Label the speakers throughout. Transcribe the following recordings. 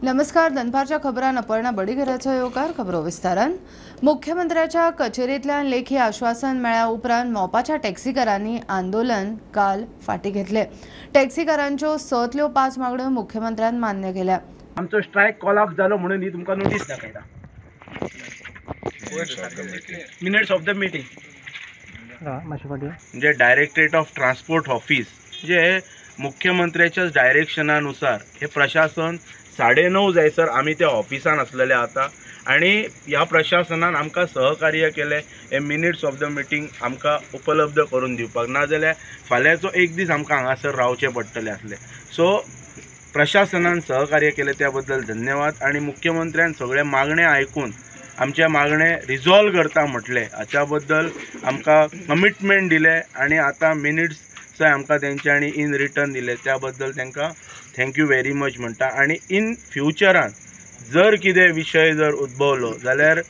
Speaker 1: नमस्कार, दनपारच्या खबरां अपर्णा बडीघराचो येवकार. खबरो विस्तारान. मुख्यमंत्र्याच्या कचेरेंतल्यान लेखी आश्वासन मेळ्ळ्या उपरांत मोपाच्या टॅक्सीकारांनी आंदोलन काल फाटीं घेतलें. टॅक्सीकारांच्यो 6 5 मागण्यो मुख्यमंत्र्यान मान्य केल्या.
Speaker 2: आमचो स्ट्रायक कॉल ऑफ जालो म्हणून ही तुमकां नोटीस दाखयता. मिनिट्स ऑफ the meeting म्हणजे डायरेक्टरेट ऑफ ट्रान्सपोर्ट ऑफिस जे मुख्यमंत्र्याच्याच डायरेक्शनानुसार हे प्रशासन 9:30 जायसर आमी त्या ऑफिसान आसलेले आता आनी ह्या प्रशासनान आमकां सहकार्य केलें हे मिनिट्स ऑफ the meeting आमकां उपलब्ध करून दिवपाक, नाजाल्यार फाल्यांचो एक दीस आमकां हांगासर रावचें पडटलें आसलें. सो प्रशासनान सहकार्य केलें त्या बद्दल धन्यवाद आनी मुख्यमंत्र्यान सगळे मागणे आयकून आमचे मागणे रिजॉल्व करता म्हटलें हाच्या बद्दल आमकां कमिटमेंट दिलें आनी आतां मिनिट्स आमकां तेंच्यांनी इन रिटर्न दिले त्या बद्दल तांकां thank you very much म्हणटा. आनी इन फ्युचरान जर कितें विशय जर उद्भवलो जाल्यार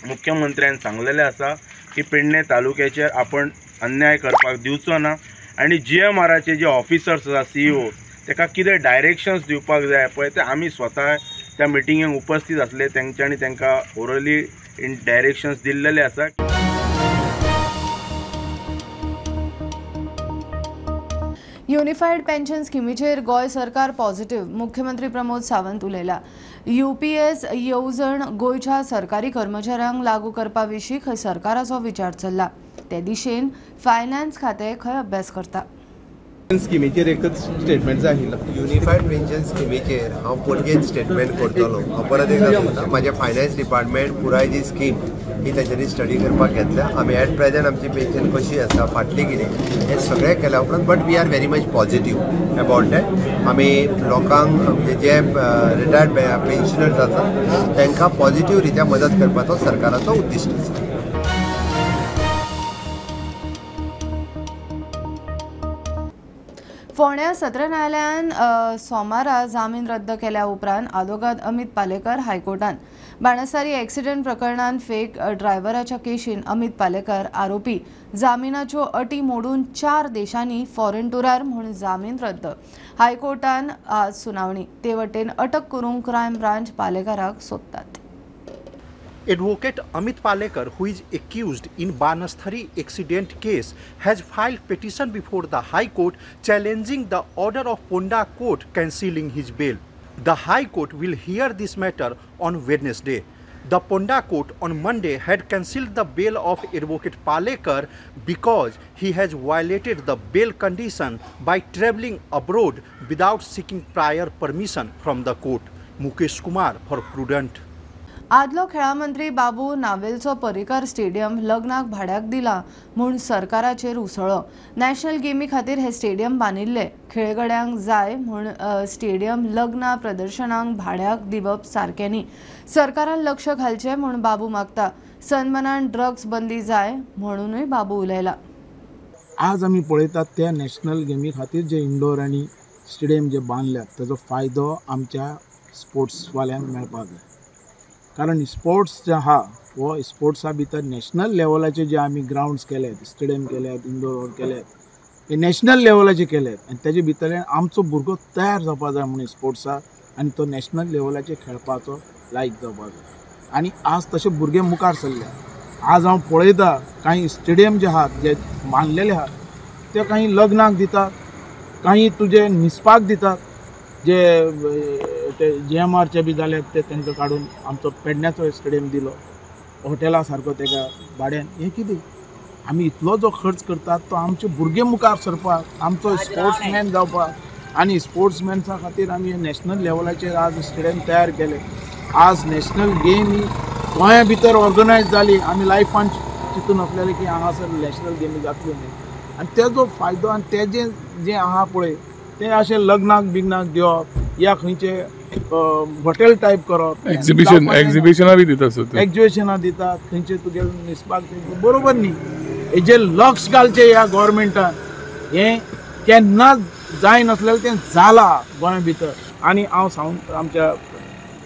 Speaker 2: मुख्यमंत्र्यान सांगलेलें आसा की पेडणे तालुक्याचेर आपण अन्याय करपाक दिवचो ना आनी GMRाचे जे ऑफिसर्स आसा CEO ताका कितें डायरेक्शन्स दिवपाक जाय पळय ते आमी स्वता त्या मिटिंगेक उपस्थित आसले तेंच्यांनी तांकां ओरली इन डायरेक्शन्स दिल्लेले आसा.
Speaker 1: युनिफायड पेन्शन स्किमीचेर गोंय सरकार पॉझिटिव्ह, मुख्यमंत्री प्रमोद सावंत उलयला. UPS येवजण गोंयच्या सरकारी कर्मचाऱ्यांक लागू करपा विशीं खंय सरकाराचो विचार चल्ला, ते दिशेन फायनान्स खातें खंय अभ्यास करता.
Speaker 3: स्किमीचेर एकच स्टेटमेंट जाय आशिल्लो.
Speaker 4: युनिफायड पेन्शन स्किमीचेर हांव पणजेन स्टेटमेंट करतलो. हांव परत एकदा सांगता, म्हाजें फायनान्स डिपार्टमेंट पुराय जी स्कीम ही तेंच्यांनी स्टडी करपाक घेतल्या. आमी एट प्रेजेंट आमची पेन्शन कशी आसा, फाटली कितें हें सगळें केल्या उपरांत but we are very much positive about that. आमी लोकांक म्हणजे जे रिटायर्ड पेन्शनर्स आसा तांकां पॉझिटिव्ह रित्या मदत करपाचो सरकाराचो उद्दिश्ट आसा.
Speaker 1: फोंड्या सत्र न्यायालयान सोमारा जामीन रद्द केल्या उपरांत आदोगाद अमित पालेकर हायकोर्टान बाणस्तारी एक्सिडंट प्रकरणान फेक ड्रायव्हराच्या केशीन अमित पालेकर आरोपी जामिनाच्यो अटी मोडून 4 देशांनी फॉरेन टुरार म्हूण जामीन रद्द. हायकोर्टान आज सुनावणी. ते वटेन अटक करूंक क्रायम ब्रांच पालेकराक सोदतात.
Speaker 5: Advocate Amit Palekar, who is accused in Banasthali accident case, has filed petition before the High Court challenging the order of Ponda Court cancelling his bail. The High Court will hear this matter on Wednesday. The Ponda Court on Monday had cancelled the bail of Advocate Palekar because he has violated the bail condition by travelling abroad without seeking prior permission from the court. Mukesh Kumar for Prudent.
Speaker 1: आदलो खेळा मंत्री बाबू नावेलचो Parrikar stadium लग्नाक भाड्याक दिला म्हूण सरकाराचेर उसळ्ळो. National गेमी खातीर हे स्टेडियम बांदिल्ले, खेळगड्यांक जाय म्हूण स्टेडियम लग्ना प्रदर्शनांक भाड्याक दिवप सारकें न्ही, सरकारान लक्ष घालचें म्हूण बाबू मागता. सन्मानान ड्रग्स बंदी जाय म्हणूनय बाबू उलयला.
Speaker 6: आज आमी पळयतात त्या नॅशनल गेमी खातीर जे इंडोर आनी स्टेडियम जे बांदल्यात ताजो फायदो आमच्या स्पोर्ट्सवाल्यांक मेळपाक जाय. कारण स्पोर्ट्स जे आहा हो स्पोर्ट्सा भितर नॅशनल लेवलाचे जे आमी ग्रावंड्स केल्यात, स्टेडियम केल्यात, इंडोर केल्यात, हे नॅशनल लेवलाचे केल्यात आनी तेजे भितरल्यान आमचो भुरगो तयार जावपा जाय म्हणून स्पोर्ट्साक आनी तो नॅशनल लेवलाचेर खेळपाचो लायक जावपा जाय. आनी आज तशे भुरगे मुखार सरल्या. आज हांव पळयता कांय स्टेडियम जे आहात जे बांदलेले आहात ते कांय लग्नाक दितात, कांय तुजे न्हिसपाक दितात, जे ते GMRचे बी जाले ते तांकां काडून आमचो पेडण्याचो स्टेडियम दिलो हॉटेला सारको तेका भाड्यान. हें कितें आमी इतलो जो खर्च करतात तो आमचे भुरगे मुखार सरपाक, आमचो स्पोर्ट्समॅन जावपाक आनी स्पोर्ट्समॅन्सा खातीर आमी नॅशनल लेवलाचेर आज स्टेडियम तयार केले. आज नॅशनल गेम ही गोंया भितर ऑर्गनायज जाली. आमी लायफान चिंतून आसलेले की हांगासर नॅशनल गेमी जातल्यो न्ही आनी तेजो फायदो आनी तेजें जें आहा पळय तें अशें लग्नाक बिग्नाक दिवप या खंयचे हॉटेल टायप करप,
Speaker 7: एक्झिबिशनां बी दितात,
Speaker 6: एक्झिबिशनां दितात खंयचे तुगे न्हिसपाक बरोबर न्ही. हेजेर लक्ष घालचें ह्या गव्हर्मेंटान. हें केन्नाच जायनासलेलें तें जालां गोंया भितर. आनी हांव सांग आमच्या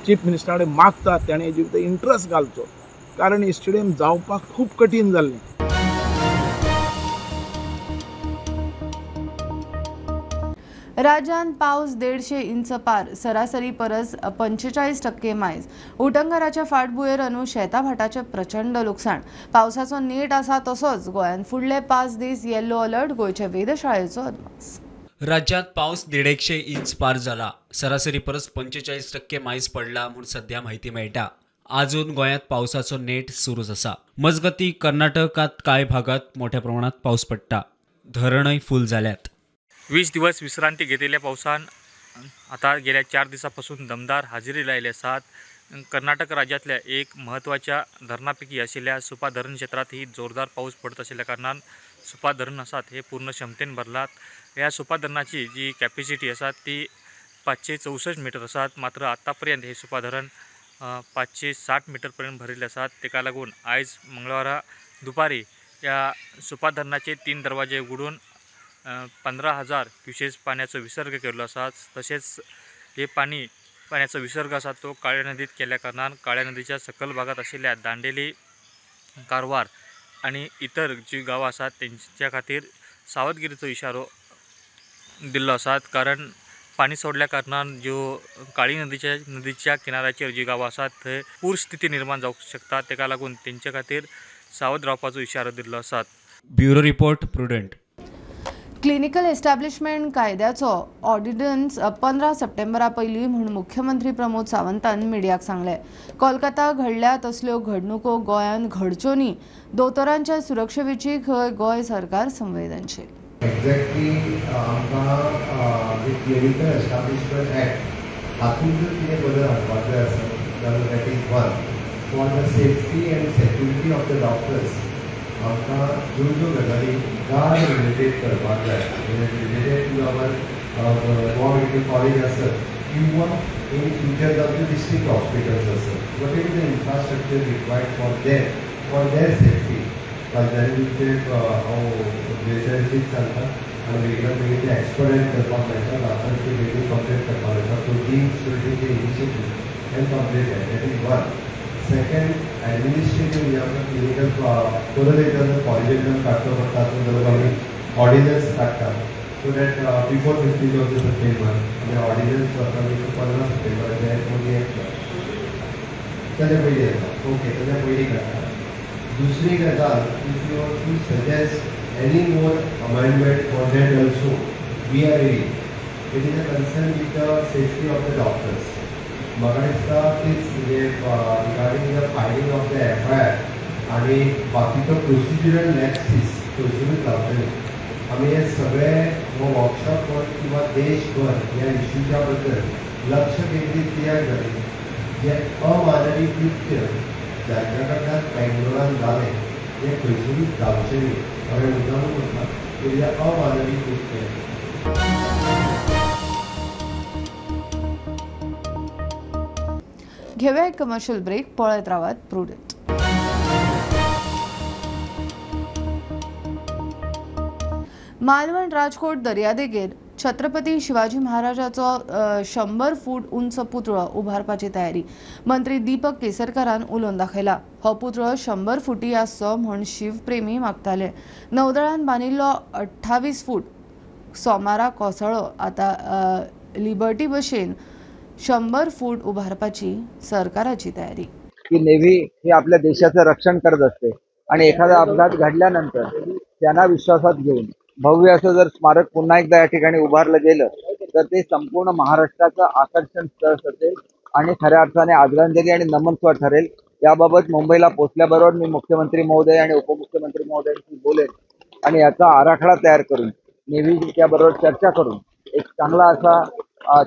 Speaker 6: चीफ मिनिस्टरा कडेन मागता तेणें हेजे भितर इंट्रस्ट घालचो, कारण स्टेडियम जावपाक खूब कठीण जाल्लें.
Speaker 1: राज्यांत पावस 150 इंच पार, सरासरी परस 45% मायज. उटंगाराच्या फाटभुंयेर अंदू शेता भाटाचें प्रचंड लुकसाण. पावसाचो नेट आसा तसोच गोंयांत फुडले 5 दीस येल्लो अलर्ट, गोंयच्या वेधशाळेचो अदमास.
Speaker 8: राज्यात पावस 150 इंच पार जाला. सरासरी परस 45% मायज पडला म्हूण सध्या माहिती मेळटा. आजून गोंयांत पावसाचो नेट सुरूच आसा. मजगती कर्नाटकात कांय भागात मोठ्या प्रमाणात पावस पडटा. धरणय फूल जाल्यात.
Speaker 9: 20 दिवस विश्रांती घेतलेल्या पावसान आता गेल्या 4 दिवसापासून दमदार हजेरी लायली आसात. कर्नाटक राज्यातल्या एक महत्त्वाच्या धरणापैकी आशिल्ल्या सुपा धरण क्षेत्रातही जोरदार पाऊस पडत आशिल्ल्या कारणान सुपा धरण आसात हे पूर्ण क्षमतेन भरलात. ह्या सुपा धरणाची जी कॅपॅसिटी आसा ती 564 मीटर आसात, मात्र आतापर्यंत हे सुपा धरण 560 मीटरपर्यंत भरिल्ले आसात. ताका लागून आयज मंगळवारा दुपारी या सुपा धरणाचे 3 दरवाजे उघडून 15,000 क्युसेस पाण्याचो विसर्ग केल्लो आसा. तशेंच हे पाण्याचो विसर्ग आसा तो काळ्या नदीत केल्या कारणान काळ्या नदीच्या सकल भागात आशिल्ल्या दांडेली, कारवार आनी इतर जी गांवां आसात तेंच्या खातीर सावधगिरीचो इशारो दिल्लो आसा. कारण पाणी सोडल्या कारणान ज्यो काळी नदीच्या किनाऱ्याचेर जी गांवां आसात थंय पूर स्थिती निर्माण जावंक शकता. ताका लागून तेंच्या खातीर सावध रावपाचो इशारो दिल्लो आसा.
Speaker 8: Bureau report, Prudent.
Speaker 1: Clinical establishment कायद्याचो ऑर्डिनन्स 15 सप्टेंबरा पयलीं म्हूण मुख्यमंत्री प्रमोद सावंतान मिडियाक सांगलें. कोलकाता घडल्या तसल्यो घडणुको गोंयांत घडच्यो न्ही, दोतोरांच्या सुरक्षेविशीं खंय गोंय सरकार संवेदनशील.
Speaker 4: एक्झॅक्टली आमकां क्लिनिकल एस्टाब्लिशमेंट ॲक्ट हातूंत जर कितें बदल हाडपाक जाय आसत जाल्यार that is one for the safety and security of the doctors. आमकां ज्यो ज्यो गजाली गार्ड रिलेटेड करपाक जाय, related to our Goa medical college आसत किंवा इन फ्युचर जावं डिस्ट्रिक्ट हॉस्पिटल्स आसत, whatever the infrastructure required for them for their safety. तांच्यांनी तुमचे हांव बेसिक सांगता आनी बेगीन बेगीन ते एक्सपेडायट करपाक मेळटा, रातन ते बेगीन कंप्लीट करपाक मेळटा. So deem should be the initiative and complete that is one. Second, administrative जे आमकां क्लिनिकल परत एकदां जर कॉलेजींतल्यान काडचो पडटा आसत जाल्यार आमी ऑर्डिनन्स काडटा so that before 15 of the September आमी ऑर्डिनन्स करता. 15 सप्टेंबराचे मागीर येतलो ताच्या पयलीं येता, ओके, ताच्या पयलीं काडटा. दुसरी गजाल, if you want to suggest any more amendment for that also we are ready. It is a concern with the safety of the doctors. म्हाका दिसता तीच म्हणजे regarding the filing of the FIR आनी बाकीचो प्रोसिज्युरल लॅप्सीस थंयसरूच जावतले. आमी हे सगळे हो वर्कशॉप कर किंवा देशभर ह्या इश्यूच्या बद्दल लक्ष केंद्रीत कित्याक जालें, जें अमानवी कृत्य जांच्या कडल्यान बेंगलोरान जालें तें खंयसरूच जावचें न्ही. हांवें मुद्दामूच म्हटलां की हें अमानवी कृत्य.
Speaker 1: घेऊया एक कमर्शियल ब्रेक. पळयत रावात प्रुडंट. मालवण राजकोट दर्यादेगेर छत्रपती शिवाजी महाराजाचो 100 फूट उंच पुतळो उबारपाची तयारी मंत्री दीपक केसरकरान उलोवन दाखयला. हो पुतळो 100 फुटी आसचो म्हूण शिवप्रेमी मागताले. नौदळान बांदिल्लो 28 फूट सोमारा कोसळो आतां लिबर्टी भशेन 100 फूट उबारपाची सरकाराची तयारी.
Speaker 10: की नेव्ही ही आपल्या देशाचं रक्षण करत असते आणि एखादा अपघात घडल्यानंतर त्यांना विश्वासात घेऊन भव्य असं जर स्मारक पुन्हा एकदा या ठिकाणी उभारलं गेलं तर ते संपूर्ण महाराष्ट्राचं आकर्षण स्थळ ठरेल आणि खऱ्या अर्थाने आदरांजली आणि नमनस्वर ठरेल. याबाबत मुंबईला पोहोचल्याबरोबर मी मुख्यमंत्री महोदय आणि उपमुख्यमंत्री महोदयांशी बोलेन आणि याचा आराखडा तयार करून नेव्हीच्या बरोबर चर्चा करून एक चांगला असा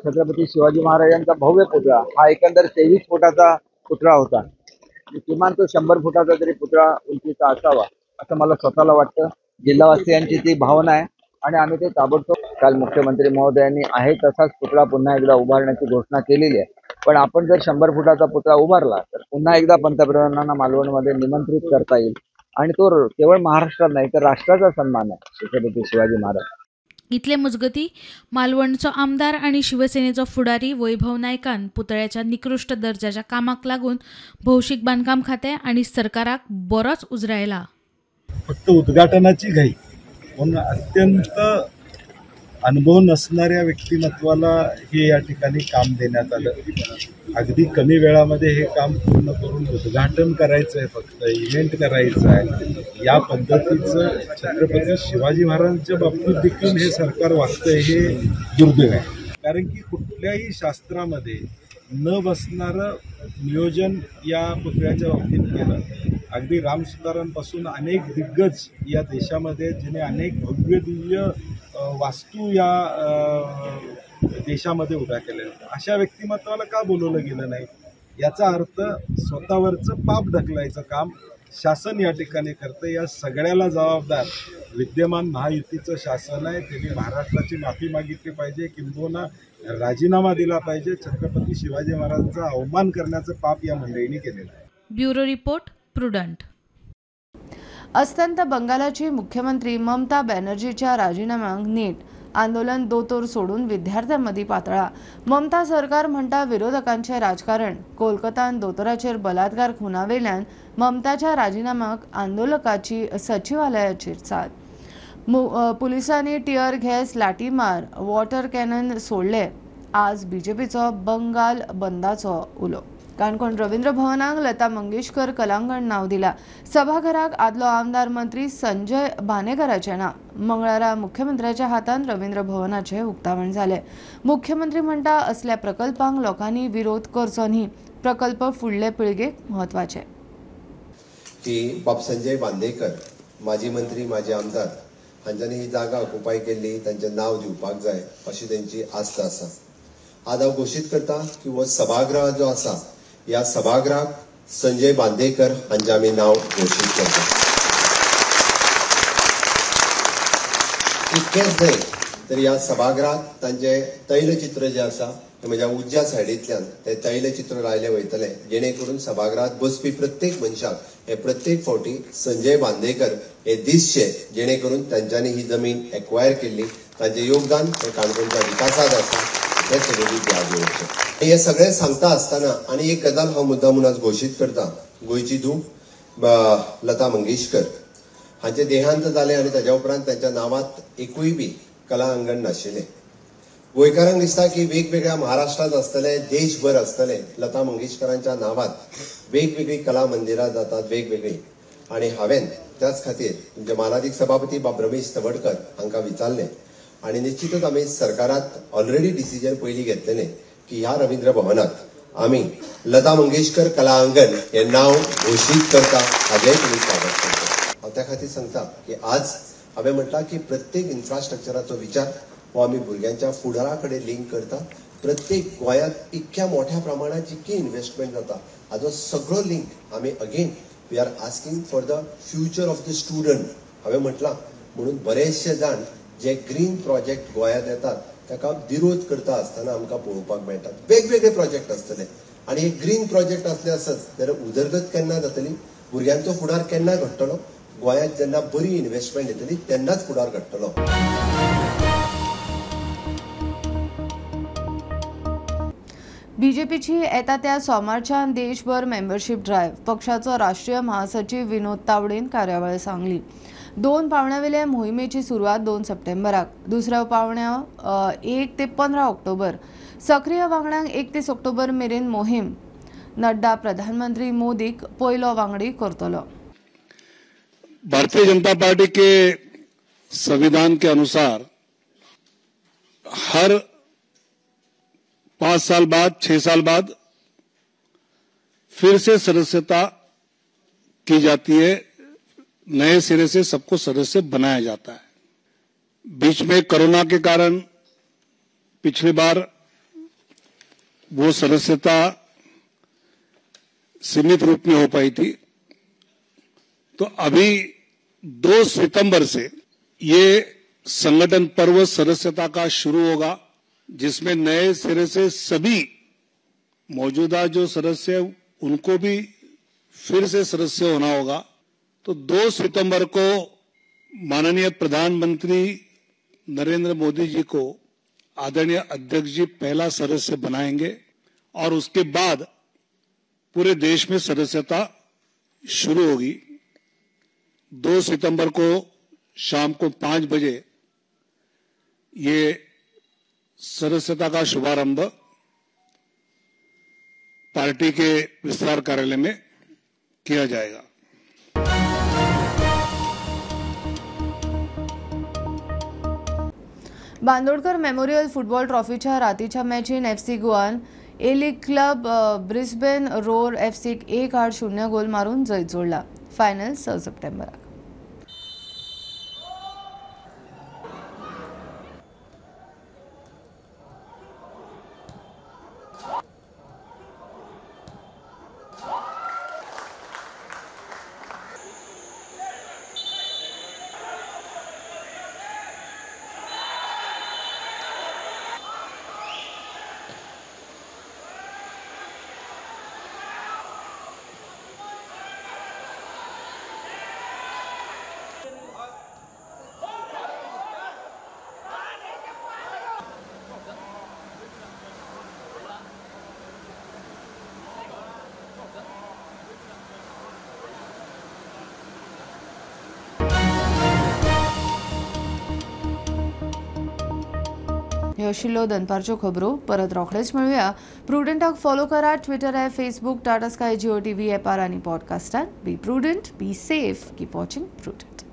Speaker 10: छत्रपती शिवाजी महाराजांचा भव्य पुतळा, हा एकंदर 23 फुटाचा पुतळा होता, किमान तो 100 फुटाचा तरी पुतळा उंचीचा असावा असं मला स्वतःला वाटतं. जिल्हावासियांची ती भावना आहे आणि आम्ही ते ताबडतोब काल मुख्यमंत्री महोदयांनी आहे तसाच पुतळा पुन्हा एकदा उभारण्याची घोषणा केलेली आहे. पण आपण जर 100 फुटाचा पुतळा उभारला तर पुन्हा एकदा पंतप्रधानांना मालवणमध्ये निमंत्रित करता येईल आणि तो केवळ महाराष्ट्रात नाही तर राष्ट्राचा सन्मान आहे छत्रपती शिवाजी महाराज.
Speaker 11: इतले मजगती मालवणचो आमदार आनी शिवसेनेचो फुडारी वैभव नायकान पुतळ्याच्या निकृष्ट दर्जाच्या कामाक लागून भौशीक बांदकाम खातें आनी सरकाराक बरोच उजरायला.
Speaker 12: फक्त उद्घाटनाची घाई म्हणून अत्यंत अनुभव नसणाऱ्या व्यक्तिमत्वाला हे या ठिकाणी काम देण्यात आलं। अगदी कमी वेळामध्ये हे काम पूर्ण करून उद्घाटन करायचं आहे, फक्त इव्हेंट करायचं आहे, या पद्धतीचं छत्रपती शिवाजी महाराजांच्या बाबतीत देखील हे सरकार वागतंय हे दुर्दैव आहे। कारण की कुठल्याही शास्त्रामध्ये न बसणारं नियोजन या पुतळ्याच्या बाबतीत केलं। अगदी रामसुतारांपासून अनेक दिग्गज या देशामध्ये जिने अनेक भव्य दिव्य वास्तू या देशामध्ये उभ्या केल्या, अशा व्यक्तिमत्वाला का बोलवलं गेलं नाही? याचा अर्थ स्वतःवरचं पाप ढकलायचं काम शासन या ठिकाणी करतं। या सगळ्याला जबाबदार विद्यमान महायुतीचं शासन आहे। त्यांनी महाराष्ट्राची माफी मागितली पाहिजे, किंबहुना राजीनामा दिला पाहिजे। छत्रपती शिवाजी महाराजांचा अवमान करण्याचं पाप या मंडळींनी केलेलं आहे।
Speaker 11: Bureau report, Prudent.
Speaker 1: अस्तंत बंगालाची मुख्यमंत्री ममता बॅनर्जीच्या राजीनाम्याक नीट आंदोलन दोतोर सोडून विद्यार्थ्यांमदी पातळा। ममता सरकार म्हणटा विरोधकांचे राजकारण। कोलकातान दोतोराचेर बलात्कार खुनावेल्यान ममताच्या राजीनाम्याक आंदोलकाची सचिवालयाचेर चाल। पुलिसांनी टियर गॅस, लाठीमार, वॉटर कॅनन सोडले। आज बीजेपीचो बंगाल बंदाचो उलो। काणकोण रवींद्र भवनाक लता मंगेशकर कलांगण नाव दिला। सभाघराक आदलो आमदार मंत्री संजय भानेकराचें नाव। मंगळारा मुख्यमंत्र्याच्या हातान रवींद्र भवनाचें उक्तावण जालें। मुख्यमंत्री म्हणटा असल्या प्रकल्पांक लोकांनी विरोध करचो न्ही, प्रकल्प फुडले पिळगेक म्हत्वाचे।
Speaker 4: की बाब संजय बांदेकर माजी मंत्री माजी आमदार हांच्यांनी ही जागा ऑक्युपाय केल्ली, तांचें नाव दिवपाक जाय अशी तांची आस्त आसा। आज हांव घोशीत करता की हो सभागृह जो आसा ह्या सभागृहाक संजय बांदेकर हांचें आमी नांव घोशीत करता। इतकेंच न्हय तर ह्या सभागृहात तांचें तैलचित्र जें आसा तें म्हज्या उजव्या सायडींतल्यान तें तैलचित्र लायलें वयतलें, जेणे करून सभागृहात बसपी प्रत्येक मनशाक हे प्रत्येक फावटी संजय बांदेकर हे दिसचे, जेणे करून तांच्यांनी ही जमीन एक्वायर केल्ली, तांचें योगदान हें काणकोणच्या विकासांत आसा हें सगळें याद दवरचें। हे सगळें सांगता आसतना आनी एक गजाल हांव मुद्दाम म्हूण आज घोशीत करता, गोंयची धूव लता मंगेशकर हांचें देहांत जालें आनी ताज्या उपरांत तांच्या नांवांत एकूय बी कला अंगण नाशिल्लें। गोंयकारांक दिसता की वेगवेगळ्या महाराष्ट्रांत आसतले, देशभर आसतले, लता मंगेशकरांच्या नांवांत वेगवेगळीं कला मंदिरां जातात वेगवेगळीं। आनी हांवें त्याच खातीर तुमचे मानादीक सभापती बाब रमेश तवडकर हांकां विचारलें आनी निश्चितच आमी सरकारांत ऑलरेडी डिसिजन पयलीं घेतलेलें की ह्या रवींद्र भवनाक आमी लता मंगेशकर कला अंगण हें नांव घोशीत करता, हाजेंय तुमी स्वागत करता। हांव त्या खातीर सांगता की आज हांवें म्हटलां की प्रत्येक इन्फ्रास्ट्रक्चराचो विचार हो आमी भुरग्यांच्या फुडारा कडेन लिंक करता। प्रत्येक गोंयांत इतक्या मोठ्या प्रमाणात जितकी इन्व्हेस्टमेंट जाता हाजो सगळो लिंक आमी again we are asking for the future of the student. हांवें म्हटलां म्हणून बरेचशे जाण जे ग्रीन प्रोजेक्ट गोंयांत येतात ताका विरोध करता आसतना आमकां पळोवपाक मेळटात। वेगवेगळे प्रोजेक्ट आसतले आनी हे ग्रीन प्रोजेक्ट आसले आसत जाल्यार उदरगत केन्ना जातली, भुरग्यांचो फुडार केन्ना घडटलो? गोंयांत जेन्ना बरी इन्व्हेस्टमेंट येतली तेन्नाच फुडार घडटलो।
Speaker 1: बीजेपीची येता त्या सोमारच्यान देशभर मेंबरशीप ड्रायव्ह। पक्षाचो राष्ट्रीय महासचिव विनोद तावडेन कार्यावळ सांगली। 2 पावण्यावेल्या मोहिमेची सुरवात 2 सप्टेंबराक, दुसऱ्या पावण्या 1 ते 15 ऑक्टोबर, सक्रीय वांगड्यांक 31 ऑक्टोबर मेरेन मोहीम। नड्डा प्रधानमंत्री मोदीक पयलो वांगडी करतलो।
Speaker 7: भारतीय जनता पार्टी के संविधान के अनुसार हर 5 साल बाद 6 साल बाद फिर से सदस्यता की जाती है, नए सिरे से सबको सदस्य बनाया जाता है। बीच में कोरोना के कारण पिछली बार वो सदस्यता सीमित रूप में हो पाई थी, तो अभी 2 सितंबर से ये संगठन पर्व सदस्यता का शुरू होगा, जिसमें नए सिरे से सभी मौजूदा जो सदस्य उनको भी फिर से सदस्य होना होगा। तो 2 सितंबर को माननीय प्रधानमंत्री नरेंद्र मोदी जी को आदरणीय अध्यक्ष जी पहला सदस्य बनाएंगे और उसके बाद पूरे देश में सदस्यता शुरू होगी। 2 सितंबर को शाम को 5 बजे ये सदस्यता का शुभारंभ पार्टी के विस्तार कार्यालय में किया जाएगा।
Speaker 1: बांदोडकर मेमोरियल फुटबॉल ट्रॉफीच्या रातीच्या मॅचीन एफसी गोवान A league club Brisbane Roar एफसीक 1-0 गोल मारून जैत जोडला। फायनल 6 सप्टेंबराक। ह्यो आशिल्ल्यो दनपारच्यो खबरो। परत रोखडेच मेळुया। प्रुडंटाक फॉलो करा Twitter, Facebook, Tata Sky, Jio TV ॲपार आनी पॉडकास्टार। Be prudent, be safe, keep watching Prudent.